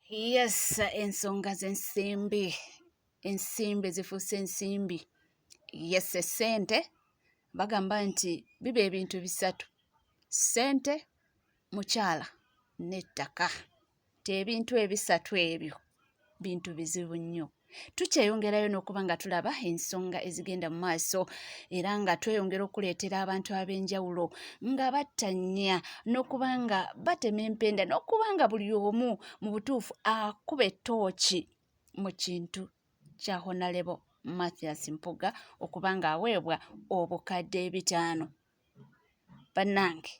Yes, ensonga z'ensimbi, ensimbi zifuuse ensimbi. Yes, essente bagamba nti biba ebintu bisatu: ssente, mukyala n'ettaka. Nti ebintu ebisatu ebyo bintu bizibu nnyo. Tukyeyongerayo n'okuba nga tulaba ensonga ezigenda mu maaso era nga tweyongera okuleetera abantu ab'enjawulo nga battanya n'okuba nga batema empenda n'okuba nga buli omu mu butuufu akuba ettooki mu kintu kya Honalebo Mathias Mpuuga okuba ng'aweebwa 5,000. Bannange,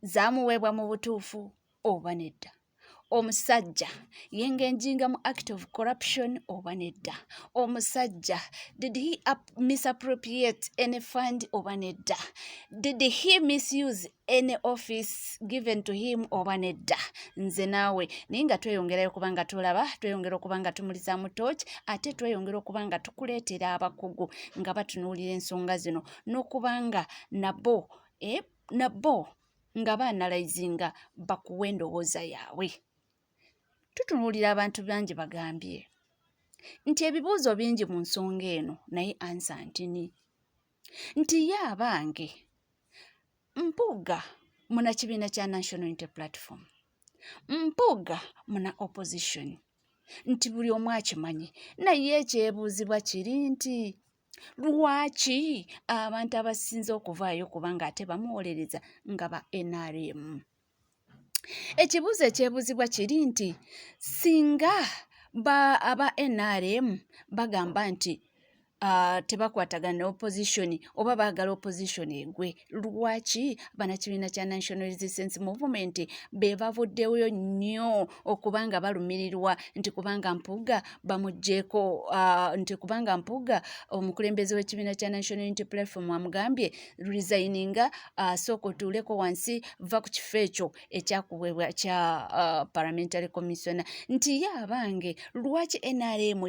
zaamuweebwa mu butuufu oba nedda? Omusajja yengenjinga mu act of corruption oba nedda? Omusajja, did he misappropriate any fund oba nedda? Did he misuse any office given to him oba nedda? Nze naawe naye nga tweyongerayo okuba nga tulaba, tweyongera okuba nga tumulizaamu tooki, ate tweyongera okuba nga tukuleetera abakugu nga batunuulira ensonga zino n'okuba nga nabo nga baanalyzinga, bakuwa endowooza yaabwe. Tutunuulira abantu bangi bagambye nti ebibuuzo bingi mu nsonga eno, naye answer ntini nti ye abange Mpuuga muna kibiina kya National Unity Platform, Mpuuga muna opposition, nti buli omu akimanyi. Naye ekyebuuzibwa kiri nti lwaki abantu abasinze okuvaayo kubanga ate bamuwolereza nga ba NRM? Ekibuuzo ekyebuuzibwa kiri nti singa aba NRM bagamba nti tebakwatagana ne opposition oba baagala opposition egwe, lwaki bannakibiina kya National Resistance Movement be bavuddeyo nnyo okuba nga balumirirwa nti kubanga Mpuuga bamuggyeeko, nti kubanga Mpuuga omukulembeze w'ekibiina kya National Unity Platform amugambye resigninga, sooka otuuleko wansi, va ku kifo ekyo ekyakuweebwa kya parliamentary commissioner? Nti ye abange lwaki NRM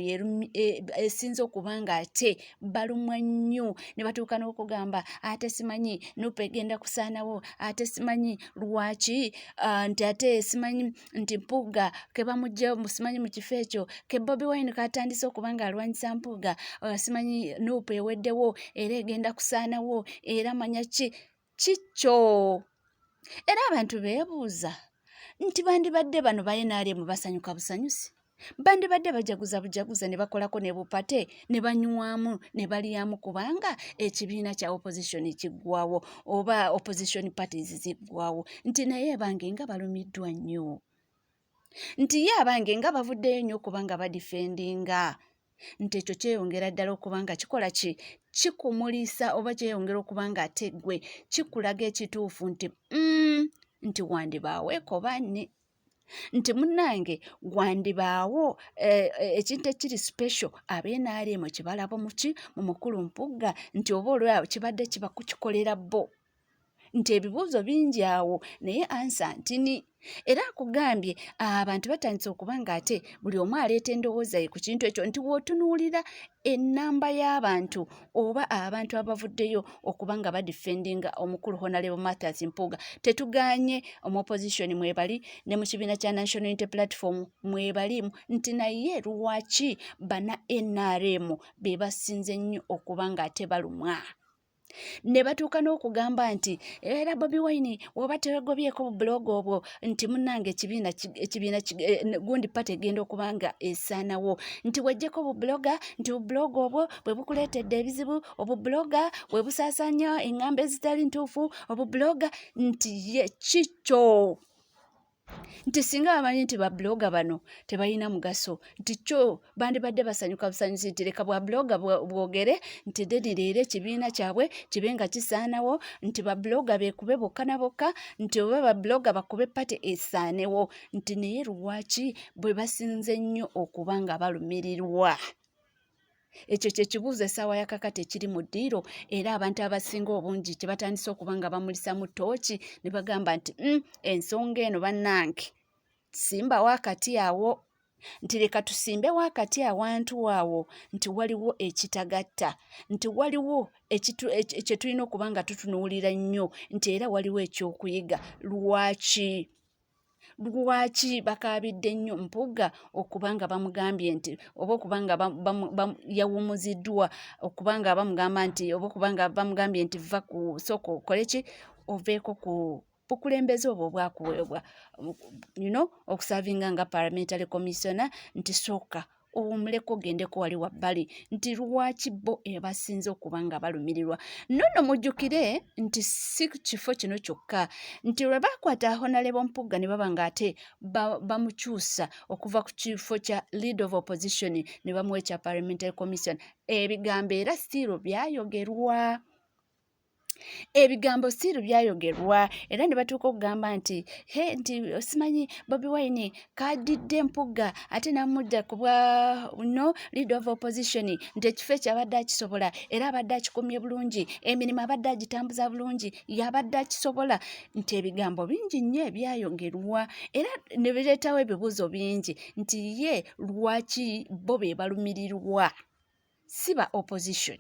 esinze okuba nga ate balumwa nnyo ne batuuka n'okugamba ate simanyi NUP egenda kusaanawo, ate simanyi lwaki, nti ate simanyi nti Mpuuga ke bamuggya simanyi mu kifo ekyo, ke Bobi Wine katandise okuba nga alwanyisa Mpuuga, simanyi NUP eweddewo era egenda kusaanawo era manya ki kikyo. Era abantu beebuuza nti bandibadde bano ba NRM basanyuka busanyusi, bandibadde bajaguza bujaguza ne bakolako ne bupate ne banywamu ne balyamu kubanga ekibiina kya opposition kiggwawo oba opposition parties ziggwawo, nti naye bange nga balumiddwa nnyo, nti ye abange nga bavuddeyo nnyo okubanga badefendinga, nti ekyo kyeyongera ddala okuba nga kikola ki kikumulisa oba kyeyongera okuba nga ate ggwe kikulaga ekituufu nti nti wandibaaweeko banne, nti munnange wandibaawo ekintu ekiri special aba NRM kibalabo muki mu mukulu Mpuuga, nti oba olwawo kibadde kiba kukikolera bo, nti ebibuuzo bingi awo naye answer ntini. Era akugambye abantu batandise okuba nga ate buli omu aleeta endowooza ye ku kintu ekyo, nti w'otunuulira ennamba y'abantu oba abantu abavuddeyo okuba nga badefendinga omukulu Honorable Mathias Mpuuga, tetuganye omu opposition mwebali ne mu kibiina kya National Unity Platform mwebalimu, nti naye lwaki bana NRM be basinze nnyo okuba nga ate balumwa ne batuuka n'okugamba nti era Bobi Wine woba tewegobyeko bublogger obwo, nti munnange ekibiina gundi party egenda okuba nga esaanawo, nti wejjeko bublogger, nti bublogger obwo bwe bukuleetedde ebizibu, obublogger bwe busaasaanya eŋŋambo ezitali ntuufu, obublogger, nti ye kikyo, nti singa bamanyi nti bablogger bano tebalina mugaso, nti kyo bandibadde basanyuka busanyusi, nti leka bwa blogger bwogere, nti then leero ekibiina kyabwe kibe nga kisaanawo, nti bablogger beekube bokka na bokka, nti oba bablogger bakube party esaanewo, nti naye lwaki bwe basinze nnyo okuba nga balumirirwa? Ekyo kyekibuuzo essaawa ya kakati ekiri mu ddiiro, era abantu abasinga obungi kye batandise okuba nga bamulisamu ttooki ne bagamba nti ensonga eno bannange simbawo akati awo, nti leka tusimbewo akati awantu awo, nti waliwo ekitagatta, nti waliwo kye tulina okuba nga tutunuulira nnyo, nti era waliwo ekyokuyiga. Lwaki Lwaki bakaabidde nnyo Mpuuga okuba nga bamugambye nti oba okuba nga yawumuziddwa, okuba nga bamugamba nti oba okuba nga bamugambye nti va ku sooka okole ki, oveeko ku bukulembeze obwo obwakuweebwa okusavinga nga parliamentary commissioner, nti sooka owummuleko ogendeko wali wabbali, nti lwaki bo ebasinze okuba nga balumirirwa? Nonno mujjukire nti si kifo kino kyokka, nti lwe baakwata Honorable Mpuuga ne baba ng'ate bamukyusa okuva ku kifo kya leader of opposition ne bamuwa ekya parliamentary commission, ebigambo era still byayogerwa, ebigambo still byayogerwa, era ne batuuka okugamba nti he nti simanyi Bobi Wine kadidde Mpuuga ate n'amudda ku bwa no leader of opposition, nti ekifo ekyo abadde akisobola era abadde akikumye bulungi, emirimu abadde agitambuza bulungi, yabadde akisobola, nti ebigambo bingi nnyo ebyayogerwa era ne bireetawo ebibuuzo bingi nti ye lwaki bo be balumirirwa, si ba opposition,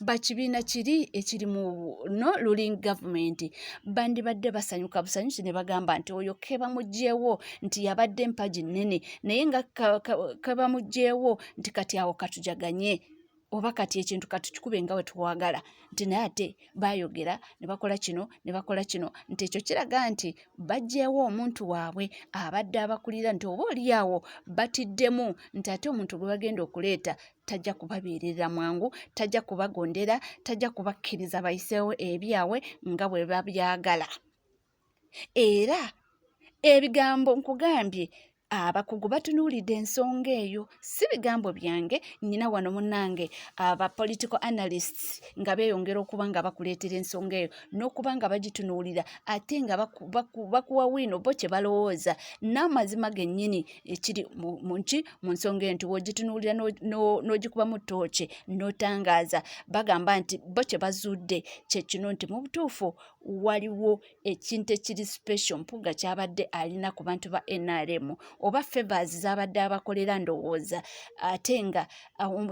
bakibiina kiri ekiri mu no ruling government. Bandibadde basanyuka busanyusi ne bagamba nti oyo ke bamuggyewo, nti yabadde empagi nnene, naye nga ke bamuggyewo nti kati awo katujaganye oba kati ekintu katukikube nga bwe twagala, nti naye ate baayogera ne bakola kino ne bakola kino, nti ekyo kiraga nti baggyewo omuntu waabwe abadde abakulira, nti oba oli awo batiddemu nti ate omuntu gwe bagenda okuleeta tajja kubabeerera mwangu, tajja kubagondera, tajja kubakkiriza bayiseewo ebyabwe nga bwe babyagala. Era ebigambo nkugambye abakugu batunuulidde ensonga eyo, si bigambo byange. Nnyina wano munnange aba political analysts nga beeyongera okuba nga bakuleetera ensonga eyo n'okuba nga bagitunuulira, ate nga bakuwa wiino bo kye balowooza n'amazima gennyini ekiri mu nki mu nsonga eyo, nti w'ogitunuulira n'ogikubamu ttooki n'otangaaza, bagamba nti bo kye bazudde kye kino, nti mu butuufu waliwo ekintu ekiri special Mpuuga kyabadde alina ku bantu ba NRM oba favors z'abadde abakolera, ndowooza ate nga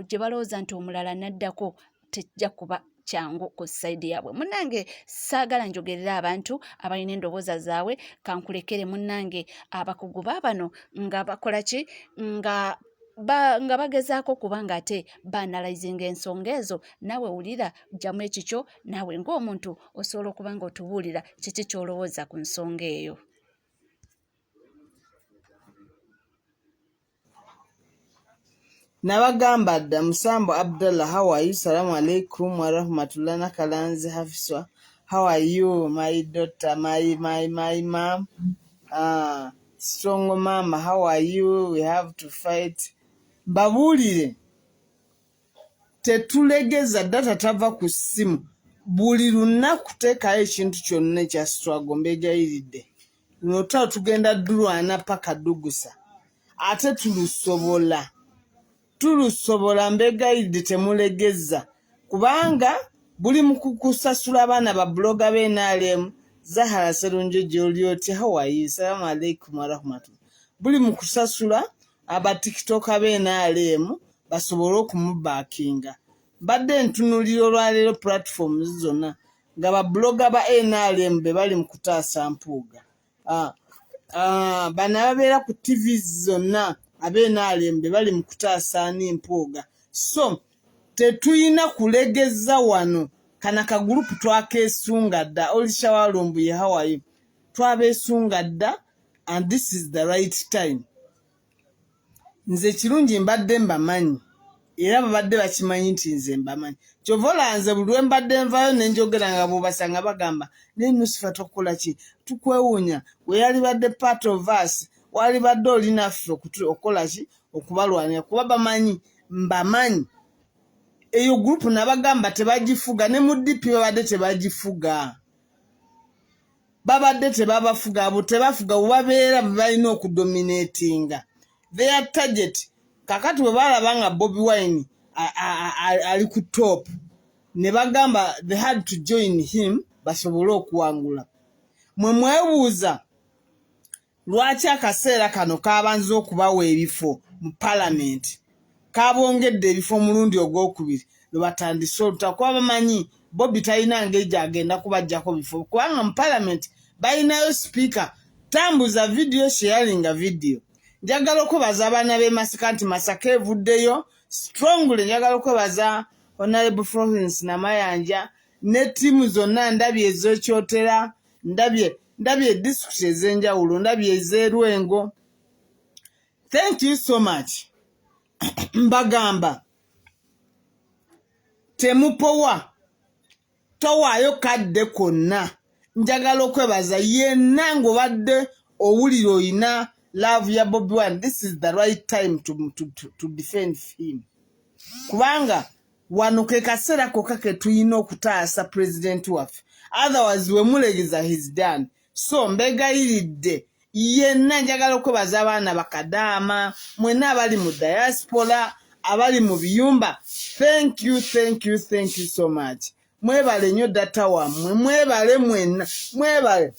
gye balowooza nti omulala n'addako tejja kuba kyangu ku side yaabwe. Munnange, saagala njogerera abantu abalina endowooza zaabwe, kankulekere munnange abakugu baabano nga bakola ki, nga bagezaako kuba nga ate baanalyzinga ensonga ezo. Naawe wulira, ggyamu ekikyo, naawe ng'omuntu osobola okuba nga otubuulira kiki ky'olowooza ku nsonga eyo. Nabagamba dda. Musambo Abdallah, how are you? Salamu alaikum warahmatullah. Nakalanzi Hafiswa, how are you, my daughter, my mom, strong mama, how are you? We have to fight. Mbabuulire, tetulegeza, data tava ku ssimu. Buli lunaku teekayo ekintu kyonna ekya struggle. Mbeegayiridde, luno olutalo tugenda dulwana paka dugusa, ate tulusobola, tulusobola. Mbeegayiridde, temulegeza, kubanga buli mu kukusasula abaana ba blogger b'NRM. Zahara Serunjogi, oli otya? How are you? Salamu alaikum warahmatullah. Buli mu kusasula aba TikToker b'NRM basobole okumubackinga. Mbadde ntunuulira olwaleero platforms zonna nga ba blogger ba NRM be bali mu kutaasa Mpuuga. Bano ababeera ku TV zonna ab'e NRM be bali mu kutaasa ani? Mpuuga. So tetulina kulegeza wano. Kana kagurupu twakeesunga dda. Olisha Walumbuye, how are you? Twabeesunga dda and this is the right time. Nze kirungi mbadde mbamanyi, era babadde bakimanyi nti nze mbamanyi. Kyova olaba nze buli lwe mbadde nvaayo ne njogera nga bw'obasanga bagamba, "Naye Nusifa tokola ki? Tukwewuunya, we yalibadde part of us, walibadde oli naffe okukola ki, okubalwanira," kuba bamanyi mbamanyi. Eyo gurupu nabagamba tebagifuga, ne mu DP babadde tebagifuga, babadde tebabafuga. Abo tebafuga, bwe babeera balina okudominatinga their target. Kakati bwe balaba nga Bobi Wine ali ku top, ne bagamba they had to join him basobole okuwangula. Mwe mwebuuza lwaki akaseera kano kabanze okubawa ebifo mu palamenti, kabongedde ebifo omulundi ogwokubiri lwe batandise oluta, kuba bamanyi Bobi talina ngeri gyagenda kubajjako bifo, kubanga mu palamenti balinayo sipiika. Tambuza vidiyo, sharinga vidiyo. Njagala okwebaza abaana b'e Masaka nti Masaka evuddeyo strongly. Njagala okwebaza Honorable Florence Namayanja ne ttiimu zonna. Ndabye ez'Ekyotera, ndabye disitulikiti ez'enjawulo, ndabye ez'Erwengo. Thank you so much. Mbagamba temupowa, towaayo kadde konna. Njagala okwebaza yenna ng'obadde owulira oyina love ya Bobi Wine. This is the right time to defend him, kubanga wano ke kaseera kokka ke tulina okutaasa pulezidenti waffe. Otherwise wemulegeza, he's done. So mbegayiridde yenna, njagala okwebaza abaana bakadaama mwenna abali mu diaspora, abali mu biyumba. Thank you, thank you, thank you so much. Mwebale nnyo data wammwe, mwebale mwenna, mwebale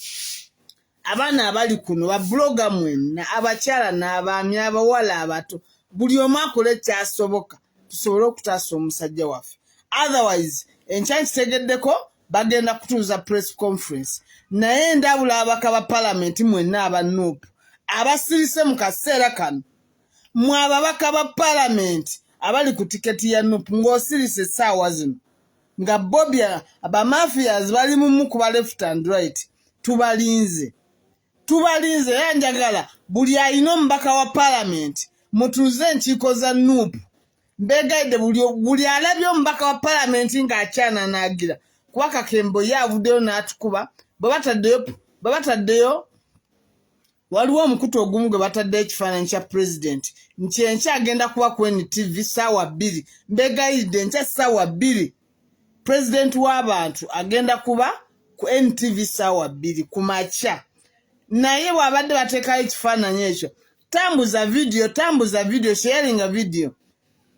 abaana abali kuno, ba blogger mwenna, abakyala n'abaami, abawala abato, buli omu akola ekyasoboka tusobole okutaasa omusajja waffe. Otherwise enkya nkitegeddeko bagenda kutuuza press conference, naye ndabula ababaka ba palamenti mwenna aba NUP abasirise mu kaseera kano. Mwe ababaka ba palamenti abali ku tiketi ya NUP, ng'osirise essaawa zino nga Bobi aba mafias bali mumukuba left and right, tubalinze, tubalinze. Era njagala buli alina omubaka wa palamenti mutuuze enkiiko za NUP. Mbegayidde, buli alabye omubaka wa palamenti ng'akyananaagira, kuba Kakembo ye avuddeyo n'atukuba. Bwe bataddeyo, waliwo omukutu ogumu gwe bataddeyo ekifaananyi kya pulezidenti nti enkya agenda kuba ku NTV ssaawa 2. Mbegayiridde, enkya ssaawa 2 pulezidenti w'abantu agenda kuba ku NTV ssaawa 2 ku makya. Naye bw'abadde bateekayo ekifaananyi ekyo, tambuza vidiyo, tambuza vidiyo, sharinga vidiyo.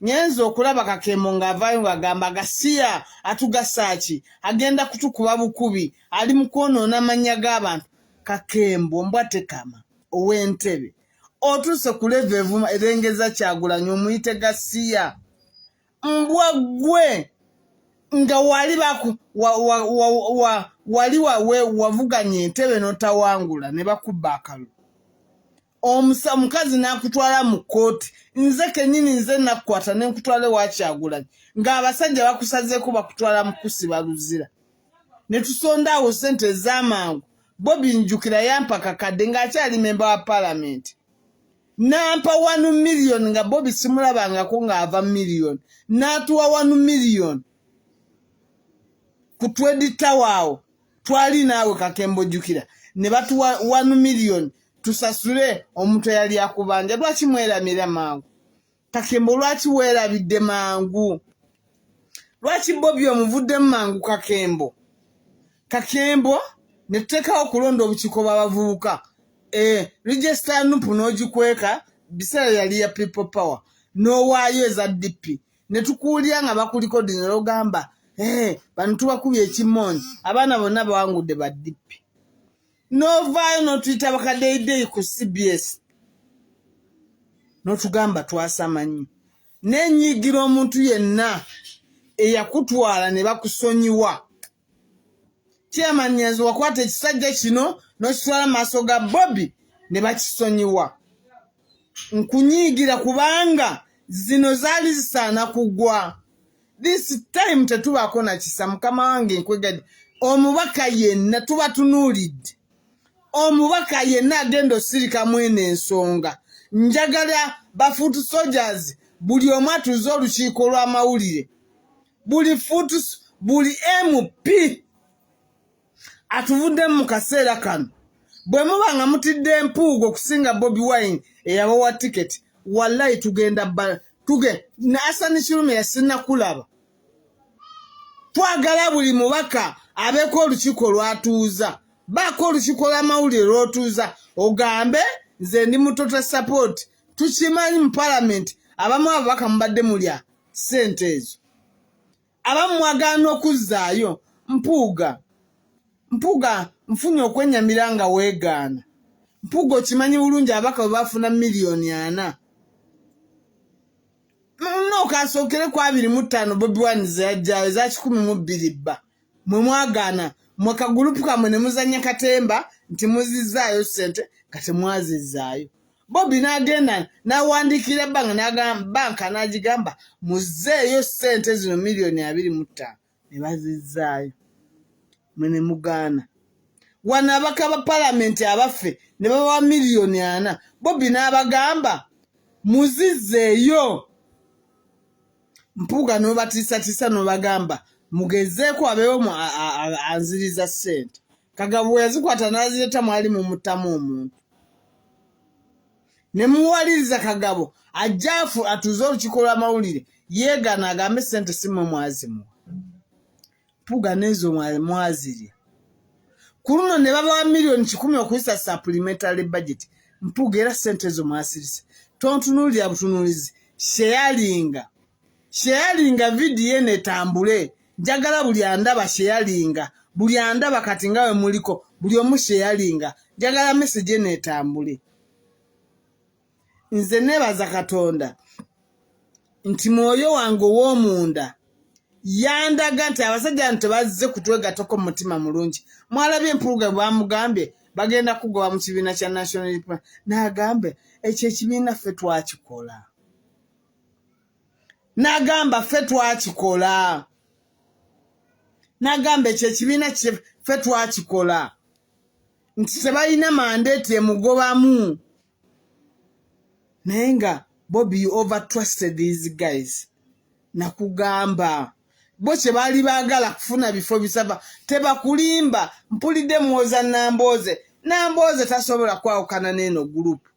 Nyenza okulaba Kakembo ng'avaayo ng'agamba gasiya atugasaaki, agenda kutukuba bukubi, ali mu kwonoona amannya g'abantu. Kakembo, mbwa tekama ow'Entebe, otuuse ku level evuma erengeza Kyagulanyi, omuyite gasiya. Mbwa ggwe, nga wali baku wa, wa, wa, wa, wali wawe wavuganya Entebe n'otawangula ne bakubba akalulu, omukazi n'akutwala mu kkooti. Nze kennyini nze nakkwata ne nkutwala ewa Kyagulanyi ng'abasajja bakusazeeko, bakutwala mu kusiba Luzira, ne tusonda awo ssente ez'amangu. Bobi njukira yampa kakadde ng'akyali memba wa paalamenti, nampa 1 million, nga Bobi simulabangako ng'ava miliyoni, n'atuwa 1 million ku tweditawaawo. Twali naawe Kakembo, jjukira ne batuwa 1 million tusasule omuntu eyali akubanja. Lwaki mweramira mangu, Kakembo? Lwaki weerabidde mangu? Lwaki Bobi omuvuddemu mangu, Kakembo? Kakembo, ne tuteekawo okulonda obukiiko bw'abavubuka, register NUP n'ogikweka, biseera yali ya People Power, n'owaayo eza DP, ne tukuwulira nga bakulikodinga n'ogamba, "Bano tubakubye ekimooni, abaana bonna bawangudde ba DP." N'ovaayo n'otuyita bakadeyideyi ku CBS n'otugamba twasama nnyo. Nenyigira omuntu yenna eyakutwala ne bakusonyiwa. Chairman Nyanzi, wakwata ekisajja kino n'okitwala mu maaso ga Bobi ne bakisonyiwa. Nkunyiigira kubanga zino zaali zisaana kugwa. This time tetubaako na kisa. Mukama wange, nkwegadde, omubaka yenna tubatunuulidde, omubaka yenna agenda osirikamu eno ensonga, njagala ba foot soldiers buli omu atuuze olukiiko lw'amawulire, buli foot, buli MP atuvuddemu mu kaseera kano. Bwe muba nga mutidde empuuga okusinga Bobi Wine eyabawa tiketi, wallayi tugenda tuge Asani Kirume yasinakulaba. Twagala buli mubaka abeeko olukiiko lwatuuza, baako olukiiko lw'amawulire lw'otuuza, ogambe nze ndi mu total support. Tukimanyi mu palamenti abamu ababaka mubadde mulya ssente ezo, abamu mwagaana okuzzaayo. Mpuuga, Mpuuga, nfunye okwenyamira nga weegaana. Mpuuga, okimanyi bulungi ababaka bwe bafuna miliyoni 40 no kasookere ku 25 Bobi Wine zeyajjayo eza 102 bba mwe mwagaana. Mwe kagulupu kamwe ne muzannya katemba nti muzizzaayo ssente nga temwazizzaayo. Bobi n'agenda n'awandiikira banka banka n'agigamba muzzeeyo ssente zino 25 miliyoni ne bazizzaayo, mwe ne mugaana. Wano abaka ba palamenti abaffe ne babawa 4 miliyoni, Bobi n'abagamba muzizzeeyo. Mpuuga n'obatiisatiisa n'obagamba mugezeeko abeewo anziriza ssente. Kagabo bwe yazikwata n'azireeta mwali mumuttamu omuntu ne muwaliriza Kagabo ajja afu atuuze olukiiko lw'amawulire yeegaana agambe ssente si mmwe mwazimuwa. Mpuuga n'ezo mwazirya. Ku luno ne babawa 100 miliyoni okuyisa supplementary budget. Mpuuga era ssente ezo mwasirise. Tontunuulira butunuulizi, sharinga, sharinga vidiyo eno etambule. Njagala buli andaba sharinga, buli andaba kati nga we muliko buli omu sharinga, njagala message eno etambule. Nze neebaza Katonda nti mwoyo wange ow'omunda yandaga nti abasajja bano tebazze kutwegattako mu mutima mulungi. Mwalabye Empuuga bwe bamugambye bagenda kugoba mu kibiina kya National Unity Platform, n'agambe ekyo ekibiina ffe twakikola, n'agamba ffe twakikola, n'agamba ekyo ekibiina ffe twakikola, nti tebalina mandate emugobamu. Naye nga Bobi, you over trusted these guys. Nakugamba bo kye baali baagala kufuna bifo bisava, tebakulimba. Mpulidde muwoza Nambooze. Nambooze tasobola kwawukana n'eno group,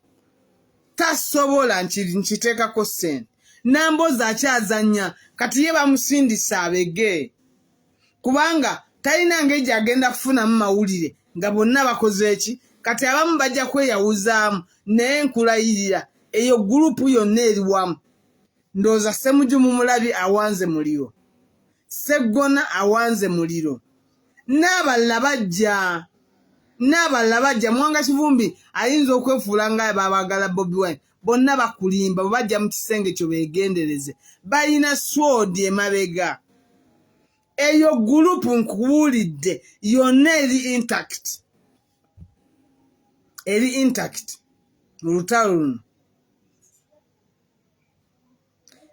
tasobola, nkiteekako ssente. Nambooze akyazannya kati ye bamusindisa abege kubanga talina ngeri gy'agenda kufunamu mawulire nga bonna bakoze eki. Kati abamu bajja kweyawuzaamu, naye nkulayirira eyo group yonna eri wamu. Ndowooza Ssemuju mumulabye awanze muliro, Seggona awanze muliro, n'abalala bajja, n'abalala bajja. Muwanga Kivumbi ayinza okwefuula nga babaagala Bobi Wine, bonna bakulimba. Bwe bajja mu kisenge kyo beegendereze, balina sword emabega. Eyo group nkubuulidde yonna eri intact, eri intact mu lutalo luno.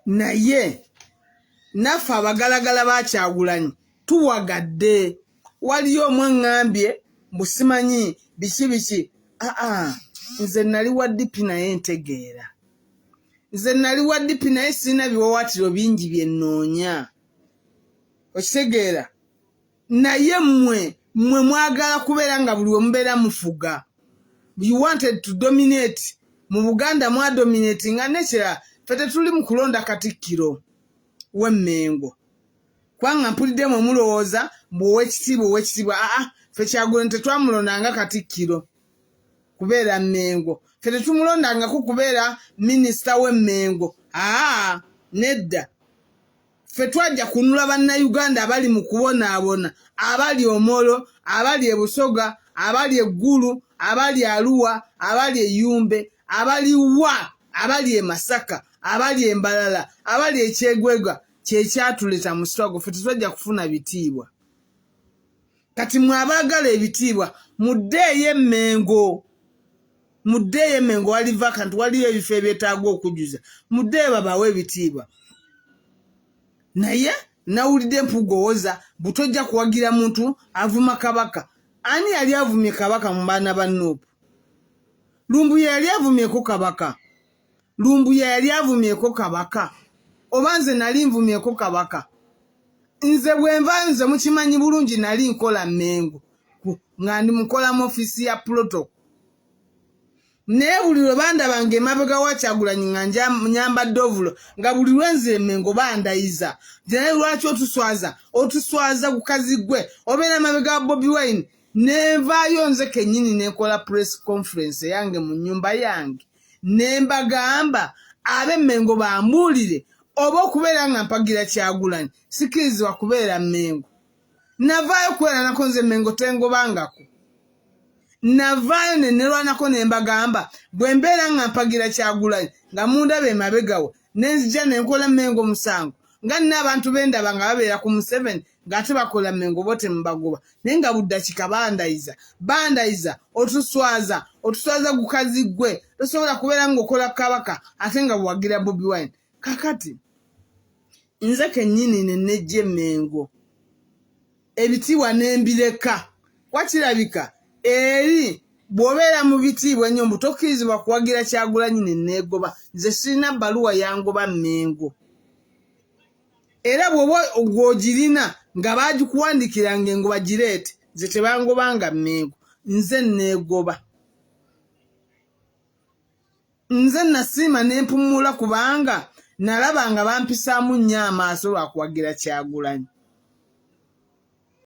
Naye naffe abagalagala ba Kyagulanyi tuwagadde. Waliyo omu aŋŋambye mbu simanyi biki biki. Aa, nze nali wa DP naye ntegeera. Nze nali wa DP naye sirina biwawaatiro bingi bye nnoonya, okitegeera? Naye mmwe mmwe mwagala kubeera nga buli we mubeera mufuga. You wanted to dominate mu Buganda, mwadominate nga nekirala. Ffe tetuli mu kulonda katikkiro w'Emmengo, kubanga mpulidde mwe mulowooza mbu owekitiibwa, owekitiibwa. Aa, ffe Kyagulanyi tetwamulondanga katikkiro kubeera Mmengo, ffe tetumulondangako kubeera minisita w'Emmengo. Aa, nedda, ffe twajja kunula Bannayuganda abali mu kubonaabona, abali Omoro, abali e Busoga, abali Eggulu, abali Aluwa, abali Eyumbe, abali wa, abali e Masaka, abali Embalala, abali Ekyegwega. Kyekyatuleta mu struggle. Ffe tetwajja kufuna bitiibwa. Kati mwe abaagala ebitiibwa muddeeyo Emmengo, muddeeyo Emmengo, wali vacant, waliyo ebifo ebyetaaga okujjuza, muddeeyo babawe ebitiibwa. Naye nawulidde Mpuuga owoza butojja kuwagira muntu avuma Kabaka. Ani yali avumye Kabaka mu baana ba NUP? Lumbuye yali avumyeko Kabaka? Lumbuye yali avumyeko Kabaka? Oba nze nali nvumyeko Kabaka? Nze bwenva, nze mukimanyi bulungi, nali nkola Mmengo nga ndi mukola mu ofiisi ya protocol, naye buli lwe bandabanga emabega wa Kyagulanyi nga nyambadde overall, nga buli lwenzira Emmengo bandayiza nti naye lwaki otuswaza, otuswaza gukazi gwe obeera emabega wa Bobi Wine. Nenvaayo nze kennyini nenkola press conference eyange mu nnyumba yange ne mbagamba ab'Emmengo bambuulire oba okubeera nga mpagira Kyagulanyi sikirizibwa kubeera Mmengo. Navaayo kweranako nze Mmengo tengobangako. Navaayo ne nerwanako ne mbagamba bwe mbeera nga mpagira Kyagulanyi nga mundaba emabegawe nenzija nenkola Mmengo musango nga nina abantu bendaba nga babeera ku Museveni. Ng'ate bakola Mengo bo temubagoba, naye nga buddakika bandayiza, bandayiza, otuswaza, otuswaza gukazi ggwe. Tosobola kubeera ng'okola Kabaka ate nga bwewagira Bobi Wine. Kakati nze kennyini ne nejja Emmengo, ebitiibwa ne mbireka, kuba kirabika eri bw'obeera mu bitiibwa ennyo mbu tokkirizibwa kuwagira Kyagulanyi, ne neegoba. Nze sirina bbaluwa yangoba Mmengo, era bw'oba gw'ogirina nga baagikuwandikiranga engoba gireete. Nze tebangobanga Mmengo, nze neegoba. Nze nasiima ne mpumula, kubanga nalaba nga bampisaamu nnyo amaaso lwakuwagira Kyagulanyi.